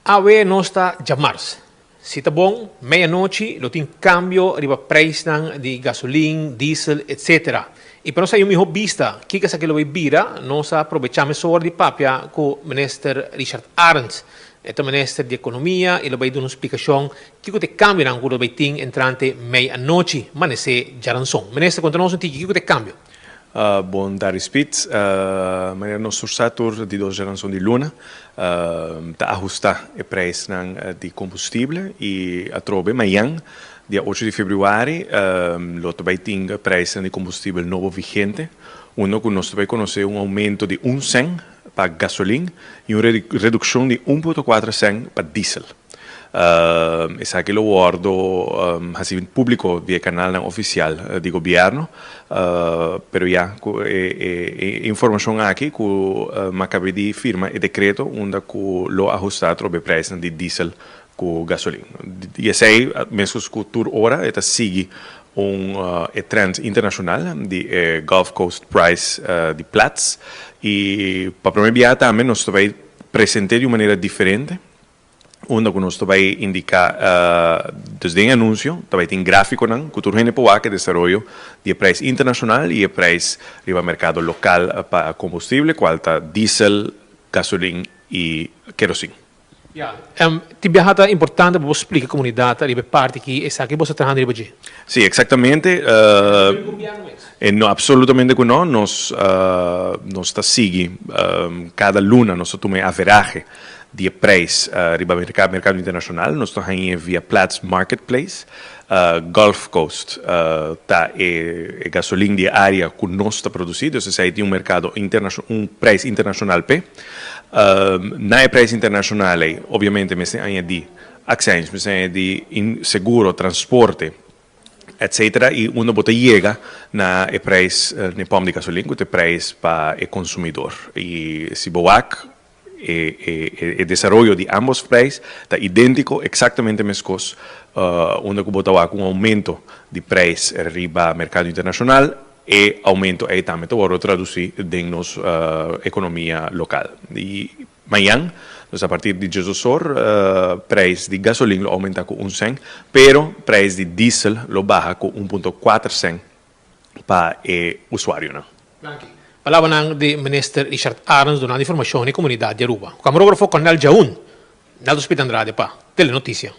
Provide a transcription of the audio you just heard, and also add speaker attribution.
Speaker 1: Awe nos ta djamars. Si ta bon, meianochi lo tin kambio riba preisnan di gasolin, diesel, etc. I pa nos haya un mihó bista kiko esaki lo bay bira, nos a probechá mesora di papia ku Minister Richard Arends. E ta Minister di Ekonomia i lo bay duna un splikashon kiko ta e kambionan ku lo bay tin entrante meianochi, manesé djaranson. Minister, konta nos un tiki kiko ta e kambio.
Speaker 2: Bon tardi Spit. Manera nos tur sa tur di dos djaranson di luna ta ahusta e prijsnan di kombustible i atrobe mayan dia ocho di februari lo ta bai tin prijsnan di kombustibel nobo vigente unda ku nos ta bai konosé un oumento di un sèn pa gasolin i un redukshon di un punto kuater sèn pa diesel. Esaki lo wordo haci publico via e canalnan oficial di gobierno, pero ya cu e informacion aki cu a caba di firma e decreto unda cu lo ahusta atrobe e prijsnan di diesel cu gasolin. Y esey mescos cu tur ora e ta sigui un e trend internacional di e Gulf Coast Price di Platts y pa prome biaha tambe nos ta bay presente di un manera diferente. Unda ku nos ta bai indiká, dus den e anunsio ta bai tin grafikonan ku tur hende por wak e desaroyo di e preis internashonal i e preis riba merkado lokal pa kombustible, kual ta diesel, gasolin i kerosin.
Speaker 1: Ya, tin biaha ta importante pa bo splika komunidat riba e parti ki esaki bo sta trahando riba dje.
Speaker 2: Sí, eksaktamente. No, absolutamente ku no. Nos nos ta sigui kada luna nos ta tuma e averahe di e prijs riba merkado internashonal. Nos ta hañ'é via Platts Marketplace. Gulf Coast ta e gasolin di e área ku nos ta produsí, dus esei tin un merkado un prijs internashonal p'e. Na e prijs internashonal ei obviamente mester añadí akseins, mester añadí seguro, transporte. Etcetera y unda bo ta yega na e prijs na e pòmp di gasolin ku ta e prijs pa e konsumidor. Y si bo wak e e desaroyo di ambos prijs ta idéntiko, eksaktamente meskos unda ku bo ta wak un oumento di prijs riba merkado internashonal, e oumento ei tambe ta wòrdu tradusí den nos ekonomia lokal. Y Mañan, dus a partir di djesosor, prijs di gasolin lo aumenta ku un sèn, pero prijs di diesel lo baha ku un punto kuater sèn pa e usuarionan.
Speaker 1: Danki. Palabranan di Minister Richard Arends dunando informacion na e comunidad di Aruba. Cu camarógrafo Cornel Jaun, Nelson Speed Andrade pa Telenoticia.